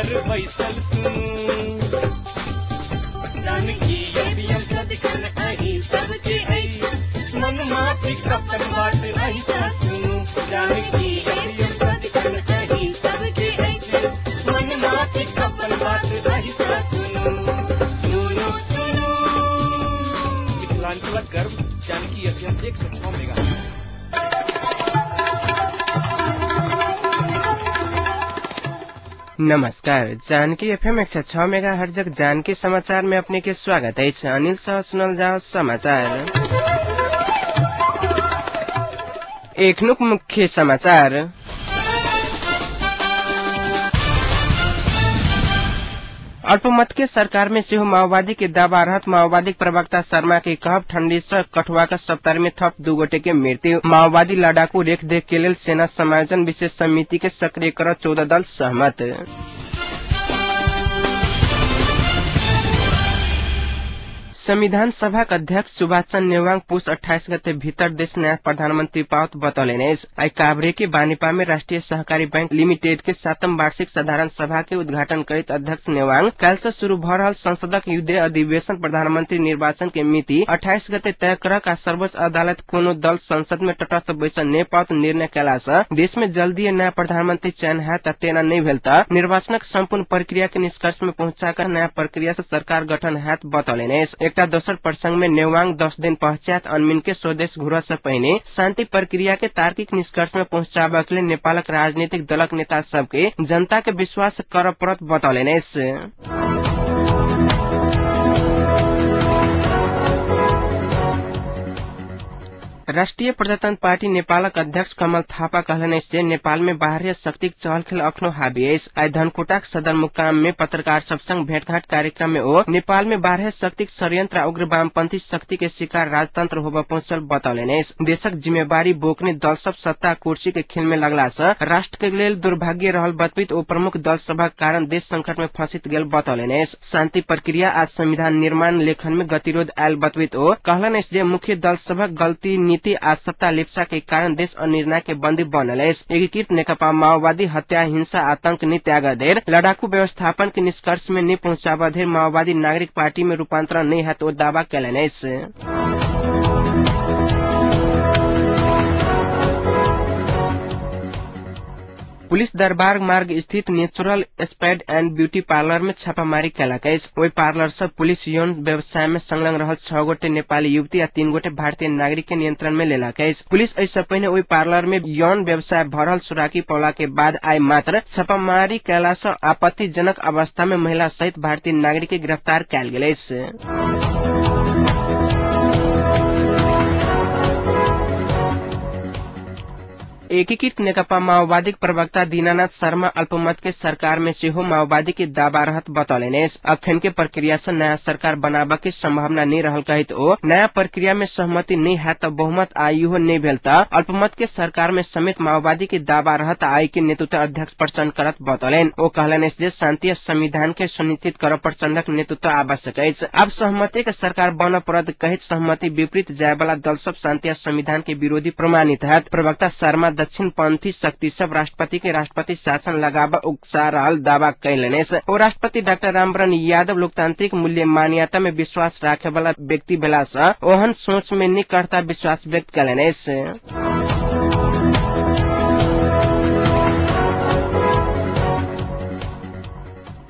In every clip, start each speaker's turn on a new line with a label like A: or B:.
A: पर बैसल सुनू। जानकी एफएम सदिखन अहीं सबके अछि, मन माफिक अपन बात अहीं सँ सुनू। जानकी एफएम सदिखन अहीं सबके अछि, मन माफिक अपन बात अहीं सँ सुनू। सुनू सुनू
B: मिथिलांचलक गर्व जानकी एफएम 106 मेगा।
C: नमस्कार, जानकी एफएम 106 मेगा हर्जक जानकी समाचार में अपने के स्वागत है। अनिल सह सुनल जाओ समाचार। एखनुक मुख्य समाचार। अल्पमत के सरकार में सेहो माओवादी के दावा रहत माओवादी प्रवक्ता शर्मा के कहब ठंडी से कठुआ सप्ताह में थप 2 गोटे के मृत्यु। माओवादी लड़ाकू रेख देख के लेल सेना समायोजन विशेष समिति के सक्रिय कर 14 दल सहमत। संविधान सभा अध्यक्ष सुभाष चन्द्र नेवांग पुष 28 गते भीतर देश नयाँ प्रधानमंत्री पावत बतौलनि अछि। आइ काभ्रे के बानिपा में राष्ट्रीय सहकारी बैंक लिमिटेड के 7म वार्षिक साधारण सभा के उद्घाटन करैत अध्यक्ष नेवांग काल्हि से शुरू भ रहल संसदक युद्धे अधिवेशन प्रधानमंत्री निर्वाचन के मिति 28 गते तय करक आ सर्वोच्च अदालत कोनो दल संसद में तटस्थ बैसल नहि पाओत निर्णय कयला से देश में जल्दीए नयाँ प्रधानमंत्री चयन हैत आ तेना नहि भेल त निर्वाचनक संपूर्ण प्रक्रिया के निष्कर्ष में पहुंचा नयाँ प्रक्रिया से सरकार गठन हैत बतौलनि अछि। एकटा दोसर प्रसंग में नेवांग 10 दिन पश्चात अनमिन के स्वदेश घुरऽ से पहिने शांति प्रक्रिया के तार्किक निष्कर्ष में पहुंचाबऽ के लेल नेपालक राजनीतिक दलक नेता सबके जनता के विश्वास करऽ पड़त बतौलनि अछि। राष्ट्रिय प्रजातन्त्र पार्टी नेपालक अध्यक्ष कमल थापा कहलनि अछि जे नेपाल में बाह्य शक्तिक चहलखेल अखनो हावी अछि। आइ धनकुटाक सदरमुकाम में पत्रकार सब संग भेंटघाट कार्यक्रम में ओ नेपाल में बाह्य शक्तिक षड्यंत्र आ उग्र वामपंथी शक्ति के शिकार राजतंत्र होबय पहुंचल बतौलनि अछि। देशक जिम्मेवारी बोकने दल सब सत्ता कुर्सी के खेल में लगला से राष्ट्र के लेल दुर्भाग्य रहल बतबैत ओ प्रमुख दल सभक कारण देश संकट में फंसित गेल बतौलनि अछि। शांति प्रक्रिया आ संविधान निर्माण लेखन में गतिरोध आयल बतबैत ओ कहलनि अछि जे मुख्य दल सभक गलती नीति आ सत्ता लिप्सा के कारण देश अनिर्णय के बंदी बनल अछि। एकीकृत नेकपा माओवादी हत्या हिंसा आतंक नि त्याग धेर लड़ाकू व्यवस्थापन के निष्कर्ष में नहीं पहुंचाबऽ धेर माओवादी नागरिक पार्टी में रूपांतरण नहीं हैत ओ दावा कयलनि अछि। पुलिस दरबार मार्ग स्थित natural spa and beauty parlour में छापामारी केलक अछि। ओहि पार्लर से पुलिस यौन व्यवसाय में संलग्न रहल 6 गोटे नेपाली युवती आ 3 गोटे भारतीय नागरिक के नियंत्रण में लेलक अछि। पुलिस एहि से पहिने ओहि पार्लर में यौन व्यवसाय भरल सुराकी पौला के बाद आइ मात्र छापामारी कयला से आपत्तिजनक अवस्था में महिला सहित भारतीय नागरिक के गिरफ्तार कयल गेल अछि। एकीकृत नेकपा माओवादी प्रवक्ता दीनानाथ शर्मा अल्पमत के सरकार में सेहो माओवादी के दावा रहत बतौलनि अछि। अखन के प्रक्रिया से नया सरकार बनाबऽ के संभावना नहीं रहल कहैत ओ नया प्रक्रिया में सहमति नहीं हैत त बहुमत आइयो नहीं भेल त अल्पमत के सरकार में समेत माओवादी के दावा रहत आई के नेतृत्व अध्यक्ष प्रचण्ड करत बतौलनि। ओ कहलनि अछि जे शांति संविधान के सुनिश्चित करऽ प्रचण्डक नेतृत्व आवश्यक अछि। आब सहमति के सरकार बनऽ पड़त कहैत सहमति विपरीत जाय वाला दल सब शांति संविधान के विरोधी प्रमाणित हैत। प्रवक्ता शर्मा दक्षिणपंथी शक्ति सब राष्ट्रपति के राष्ट्रपति शासन लगाब उकसा रहल दावा कयलनि अछि। ओ राष्ट्रपति डाक्टर रामवरण यादव लोकतांत्रिक मूल्य मान्यता में विश्वास राखे वाला व्यक्ति भेला से ओहन सोच में निकटता विश्वास व्यक्त कयलनि अछि।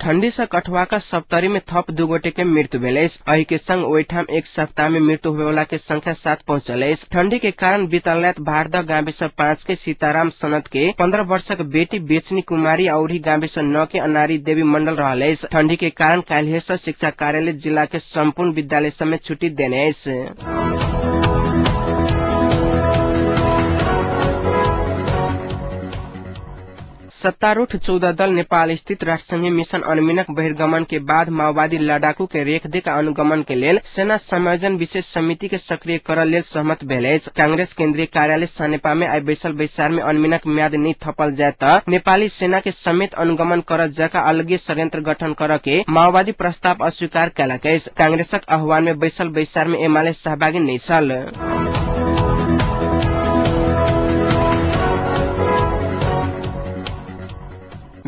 C: ठंडी से कठुआ सप्तरी में थप 2 गोटे के मृत्यु भेल अछि। एहि के संग ओहिठाम एक सप्ताह में मृत्यु होबयवला के संख्या 7 पहुंचल अछि। ठंडी के कारण बीतल रात भारदह गाविस 5 के सीताराम सनत के 15 वर्षक बेटी बेचनी कुमारी और गाविस 9 के अनारी देवी मंडल रहल अछि। ठंडी के कारण काल्हि से शिक्षा कार्यालय जिला के संपूर्ण विद्यालय समेत छुट्टी देने अछि। सत्तारूढ़ 14 दल नेपाल स्थित राष्ट्रसंघीय मिशन अनमिनक बहिर्गमन के बाद माओवादी लड़ाकू के रेखदेख आ अनुगमन के लेल सेना समायोजन विशेष समिति के सक्रिय करऽ लेल सहमत भेल अछि। कांग्रेस केन्द्रीय कार्यालय सानेपा में आइ बैसल बैसार में अनमिनक म्याद नहि थपल जाय त नेपाली सेना के समेत अनुगमन करऽ जका अलगे षड्यंत्र गठन करऽ के माओवादी प्रस्ताव अस्वीकार केलक अछि। कांग्रेसक आह्वान में बैसल बैसार में एमाले सहभागी नहि छल।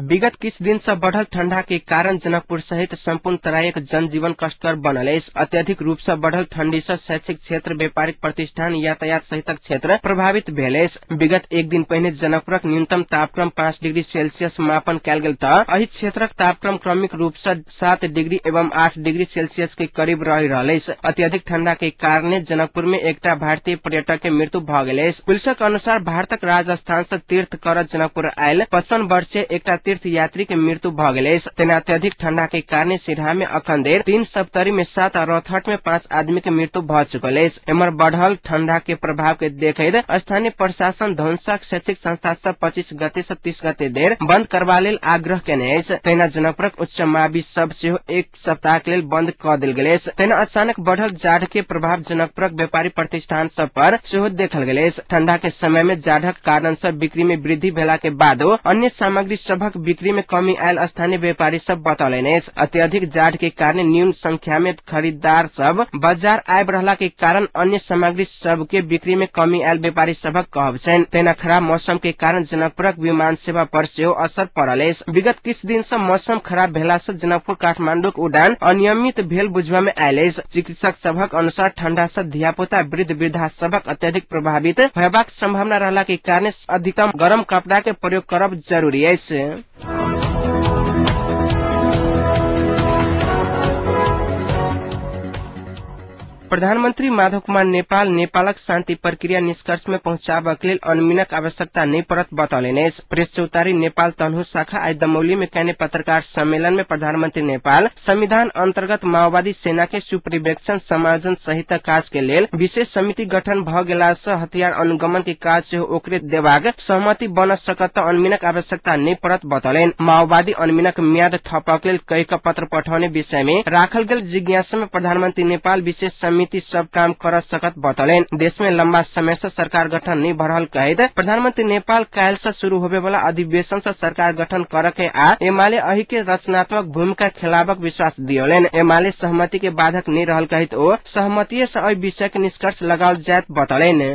C: विगत किछ दिन से बढ़ल ठंडा के कारण जनकपुर सहित सम्पूर्ण तराईक जनजीवन कष्टकर बनल अछि। अत्यधिक रूप से बढ़ल ठंडी से शैक्षिक क्षेत्र, व्यापारिक प्रतिष्ठान, यातायात सहितक क्षेत्र प्रभावित भेल अछि। विगत एक दिन पहिने जनकपुरक न्यूनतम तापक्रम 5 डिग्री सेल्सियस मापन कयल गेल त एहि क्षेत्रक तापक्रम क्रमिक रूप से 7 डिग्री एवं 8 डिग्री सेल्सियस के करीब रहि रहल अछि। अत्यधिक ठंडा के कारणे जनकपुर में एकटा भारतीय पर्यटक के मृत्यु भ गेल अछि। पुलिसक अनुसार भारतक राजस्थान से तीर्थ कर जनकपुर आयल 55 वर्षीय एकटा तीर्थ यात्री के मृत्यु भ गेल अछि। तेना अत्यधिक ठंडा के कारणे सिरहा में अखन धरि 3, सप्तरी में 7 आ रौतहट में 5 आदमी के मृत्यु भ चुकल अछि। एम्हर बढ़ल ठंडा के प्रभाव के देखैत स्थानीय प्रशासन धनुषाक शैक्षिक संस्था सब 25 गते से 30 गते देर बंद करबा लेल आग्रह केने अछि। तहिना जनकपुरक उच्च मावि सब सेहो एक सप्ताह के लेल बंद क देल गेल अछि। तहिना अचानक बढ़ल जाढ़ के प्रभाव जनकपुरक व्यापारी प्रतिष्ठान सब पर सेहो देखल गेल अछि। ठंडा के समय में जाढ़क कारण से बिक्री में वृद्धि भेला के बादो अन्य सामग्री सभक बिक्री में कमी आयल स्थानीय व्यापारी सब बतौलनि अछि। अत्यधिक जाढ़ के कारण न्यून संख्या में खरीदार सब बाजार आबि रहला के कारण अन्य सामग्री सब के बिक्री में कमी आयल व्यापारी सभक कहब छनि। तहिना खराब मौसम के कारण जनकपुरक विमान सेवा पर सेहो असर पड़ल अछि। विगत किछ दिन से मौसम खराब भेला से जनकपुर काठमांडूक उड़ान अनियमित भेल बुझबा में आयल अछि। चिकित्सक सभक अनुसार ठंडा से धियापुता, वृद्ध वृद्धा सभक अत्यधिक प्रभावित होयबाक संभावना रहला के कारण अधिकतम गरम कपड़ा के प्रयोग करब जरूरी अछि। प्रधानमंत्री माधव कुमार नेपाल नेपालक शान्ति प्रक्रिया निष्कर्ष में पहुंचाबक लेल अनमिनक आवश्यकता नहि पड़त बतौलनि अछि। प्रेस चौतारी नेपाल तनहु शाखा आइ दमौली में कयने पत्रकार सम्मेलन में प्रधानमंत्री नेपाल संविधान अंतर्गत माओवादी सेना के सुपर्यवेक्षण समायोजन सहित काज के लेल विशेष समिति गठन भ गेला से हथियार अनुगमन के काज सेहो ओकरे देबाक सहमति बन सकत त अनमिनक आवश्यकता नहि पड़त बतौलनि। माओवादी अनमिनक म्याद थपक लेल कहि क पत्र पठौने विषय में राखल गेल जिज्ञासा में प्रधानमंत्री नेपाल विशेष समिति सब काम कर सकत बतौलनि। देश में लंबा समय से सरकार गठन नहीं भरल कहैत प्रधानमंत्री नेपाल काल्हि से शुरू होबे वाला अधिवेशन से सरकार गठन कर के आ एमाले अहि के रचनात्मक भूमिका खेलाबक विश्वास दियौलनि। एमाले सहमति के बाधक नहीं रहल कहैत ओ सहमति से एहि विषय के निष्कर्ष लगाओल जायत बतौलनि।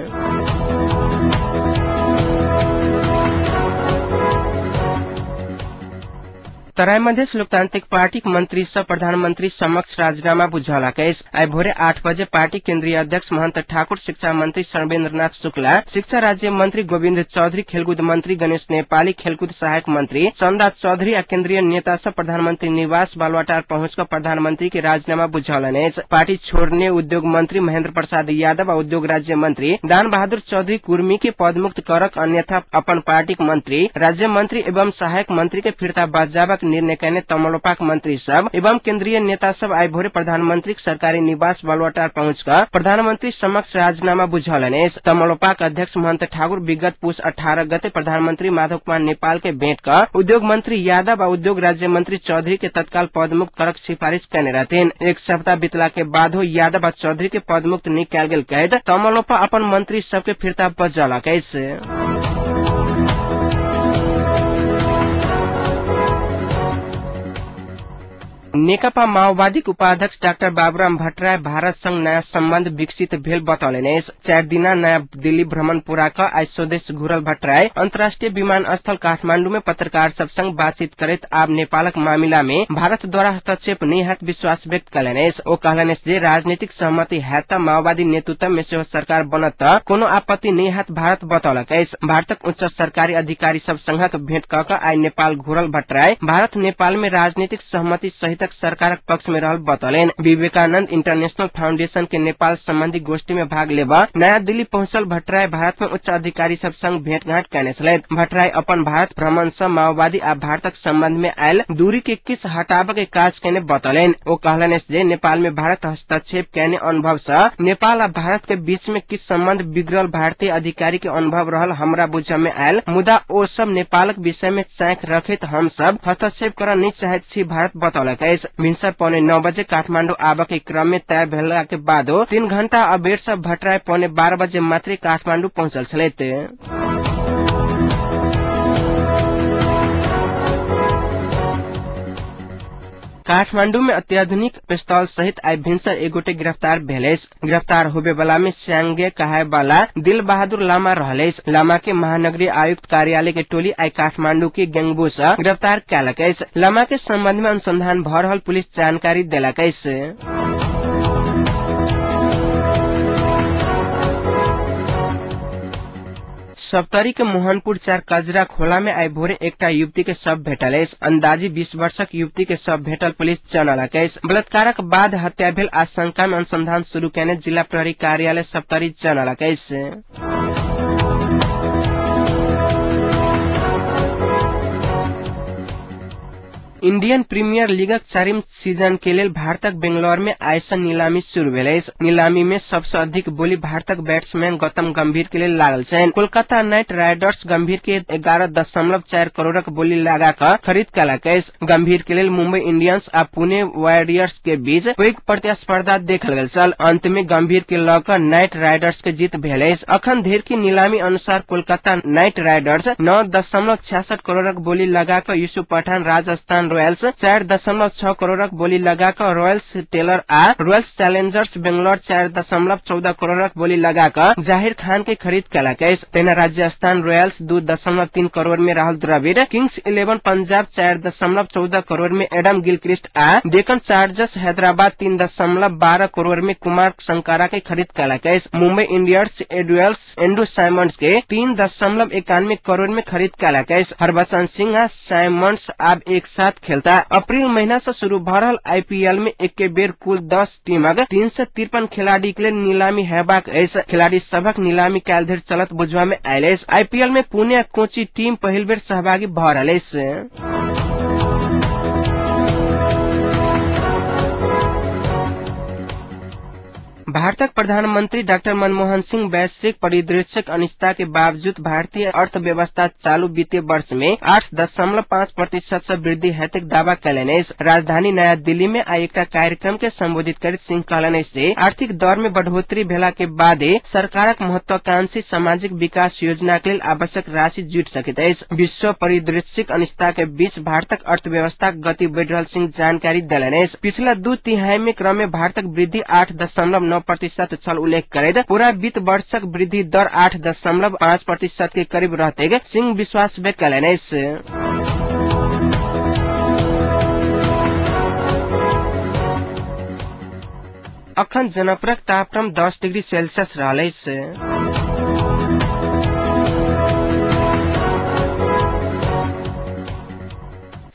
C: तराई मधेश लोकतांत्रिक पार्टीक मंत्री सब प्रधानमंत्री समक्ष राजीनामा बुझौलक अछि। आइ भोरे 8 बजे पार्टी केन्द्रीय अध्यक्ष महन्त ठाकुर, शिक्षा मंत्री सर्वेन्द्रनाथ शुक्ला, शिक्षा राज्य मंत्री गोविन्द चौधरी, खेलकूद मंत्री गणेश नेपाली, खेलकूद सहायक मंत्री चन्दा चौधरी आ केन्द्रीय नेता सब प्रधानमंत्री निवास बालुवाटार पहुंच क प्रधानमंत्री के राजीनामा बुझौलनि अछि। पार्टी छोड़ने उद्योग मंत्री महेन्द्र प्रसाद यादव आ उद्योग राज्य मंत्री दान बहादुर चौधरी कुर्मी के पदमुक्त करक अन्यथा अपन पार्टीक मंत्री, राज्य मंत्री एवं सहायक मंत्री के फिर्ता बजाबक निर्णय कयने तमलोपाक मंत्री सब एवं केन्द्रीय नेता सब आइ भोरे प्रधानमंत्री सरकारी निवास बालुवाटार पहुंच क प्रधानमंत्री समक्ष राजीनामा बुझौलनि अछि। तमलोपाक अध्यक्ष महन्त ठाकुर विगत पुष 18 गते प्रधानमंत्री माधव कुमार नेपाल के भेंट क उद्योग मंत्री यादव आ उद्योग राज्य मंत्री चौधरी के तत्काल पदमुक्त करक सिफारिश कयने रहथिन। एक सप्ताह बितला के बादो यादव आ चौधरी के पदमुक्त नहि कयल गेल कहैत तमलोपा अपन मंत्री सबके फिर्ता बजौलक अछि। नेकपा माओवादीक उपाध्यक्ष डाक्टर बाबुराम भट्टराई भारत संग नयाँ सम्बन्ध विकसित भेल बतौलनि अछि। 4 दिना नयाँ दिल्ली भ्रमण पूरा क आइ स्वदेश घुरल भट्टराई अन्तर्राष्ट्रिय विमानस्थल काठमाण्डु में पत्रकार सब संग बातचीत करैत आब नेपालक मामिला में भारत द्वारा हस्तक्षेप नहि हैत विश्वास व्यक्त कयलनि अछि। ओ कहलनि अछि जे राजनीतिक सहमति हैत त माओवादी नेतृत्व में सेहो सरकार बनत त कोनो आपत्ति नहि हैत भारत बतौलक अछि। भारतक उच्च सरकारी अधिकारी सब संगक भेंट क क आइ नेपाल घुरल भट्टराई भारत नेपाल में राजनीतिक सहमति सहित सरकारक पक्ष में रहल बतौलनि। विवेकानंद इंटरनेशनल फाउंडेशन के नेपाल संबंधी गोष्ठी में भाग लेब नयाँ दिल्ली पहुंचल भट्टराई भारत में उच्च अधिकारी सब संग भेंटघाट कयने छलथि। भट्टराई अपन भारत भ्रमण स माओवादी आ भारतक संबंध में आयल दूरी के किछ हटाबऽ के काज कयने बतौलनि। ओ कहलनि जे नेपाल में भारत हस्तक्षेप कयने अनुभव स नेपाल आ भारत के बीच में किछ संबंध बिगड़ल भारतीय अधिकारी के अनुभव रहल हमरा बुझ में आयल, मुदा ओ सब नेपालक विषय में चाँख रखैत हम सब हस्तक्षेप करऽ नहि चाहैत छी भारत बतौलक। भिन्सर 8:45 बजे काठमाण्डु आबऽ के क्रम में तय भेला के बादो 3 घण्टा अबेर से भट्टराई 11:45 बजे मात्रै काठमाण्डु पहुंचल छलथि। काठमांडू में अत्याधुनिक पिस्तौल सहित आइ भिनसर एक गोटे गिरफ्तार भेल अछि। गिरफ्तार होबे वाला में स्यांगे कहाय वाला दिल बहादुर लामा रहल अछि। लामा के महानगरीय आयुक्त कार्यालय के टोली आइ काठमांडू के गेंगबू से गिरफ्तार कयलक अछि। लामा के संबंध में अनुसंधान भ रहल पुलिस जानकारी देलक अछि। सप्तरी के मोहनपुर 4 कजरा खोला में आइ भोरे एकटा युवती के शव भेटल अछि। अंदाजी 20 वर्षक युवती के शव भेटल पुलिस जनलक अछि। बलात्कारक बाद हत्या भेल आशंका में अनुसंधान शुरू केने जिला प्रहरी कार्यालय सप्तरी जनलक अछि। इंडियन प्रीमियर लीगक चारिम सीजन के लेल भारतक बेंगलोर में आइ सँ नीलामी शुरू भेल अछि। नीलामी में सबसँ अधिक बोली भारतक बैट्समैन गौतम गंभीर के लेल लागल छनि। कोलकाता नाइट राइडर्स गंभीर के 11.4 करोड़क बोली लगा कऽ खरीद कयलक अछि। गंभीर के लेल मुंबई इंडियंस आ पुणे वॉरियर्स के बीच पैघ प्रतिस्पर्धा देखल गेल छल। अंत में गंभीर के लऽ कऽ नाइट राइडर्स के जीत भेल अछि। अखन धरि की नीलामी अनुसार कोलकाता नाइट राइडर्स 9.66 करोड़क बोली लगा कऽ यूसुफ पठान, राजस्थान रॉयल्स 4.6 करोड़क बोली लगा कऽ रॉयल्स टेलर आ रॉयल्स चैलेंजर्स बेंगलोर 4.14 करोड़क बोली लगा कऽ जाहिर खान के खरीद कयलक अछि। तहिना राजस्थान रॉयल्स 2.3 करोड़ में राहुल द्रविड़, किंग्स 11 पंजाब 4.14 करोड़ में एडम गिलक्रिस्ट आ डेक्कन चार्जर्स हैदराबाद 3.12 करोड़ में कुमार संकारा के खरीद कयलक अछि। मुंबई इंडियंस एडुएल्स एंड्रू साइमंड्स के 3.91 करोड़ में खरीद कयलक अछि। हरभजन सिंह आ साइमंड्स आब एक साथ खेलता। अप्रैल महीना से शुरू भ रहल आईपीएल में एके बेर कुल 10 टीमक 353 खिलाड़ी के लेल नीलामी हेबाक अछि। खिलाड़ी सभक नीलामी काल्हि धरि चलत बुझबा में आयल अछि। आईपीएल में पुणे आ कोची टीम पहिल बेर सहभागी भ रहल अछि। भारतक प्रधानमंत्री डाक्टर मनमोहन सिंह वैश्विक परिदृश्यक अनिश्चितता के बावजूद भारतीय अर्थव्यवस्था चालू वित्तीय वर्ष में 8.5% से वृद्धि हेतुक दावा कयलनि अछि। राजधानी नया दिल्ली में आइ एकटा कार्यक्रम के संबोधित करैत सिंह कहलनि अछि जे आर्थिक दर में बढ़ोतरी भेला के बादे सरकारक महत्वाकांक्षी सामाजिक विकास योजना के लेल आवश्यक राशि जुटि सकैत अछि। विश्व परिदृश्यक अनिश्चितता के बीच भारतक अर्थव्यवस्थाक गति बढ़ि रहल सिंह जानकारी देलनि अछि। पिछला 2 तिहाई में क्रम में भारतक वृद्धि 8.9% छल उल्लेख करैत पूरा वित्त वर्षक वृद्धि दर 8.5% के करीब रहते सिंह विश्वास व्यक्त कयलनि अछि। अखन जनकपुरक तापक्रम 10 डिग्री सेल्सियस रहल अछि।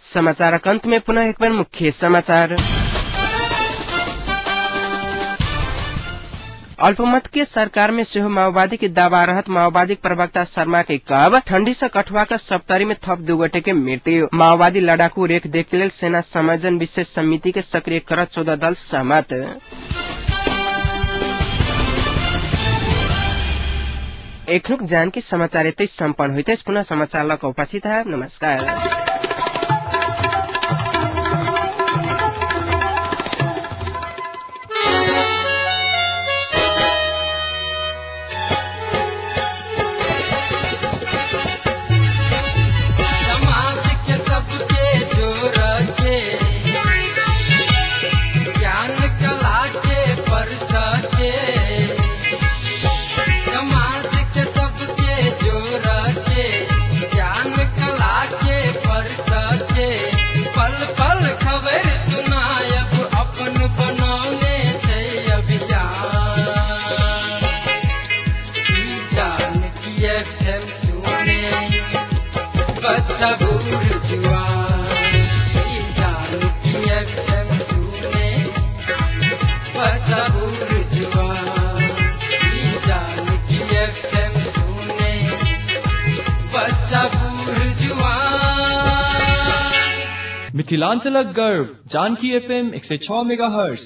C: समाचारक अंत में पुनः एक बेर मुख्य समाचार। अल्पमत के सरकार में सेहो माओवादी के दावा रहत माओवादी प्रवक्ता शर्मा के कहब। ठंडी से कठुआ के सप्तरी में थप 2 गोटे के मृत्यु। माओवादी लड़ाकू रेख देख के लेल सेना समायोजन विशेष समिति के सक्रिय करत 14 दल सहमत। एखनुक जानकी समाचार यतै सम्पन्न होइत अछि। पुनः समाचार लऽ कऽ उपस्थित हैब। नमस्कार।
B: मिथिलांचलक गर्व जानकी एफएम 106 मेगाहर्ट्ज।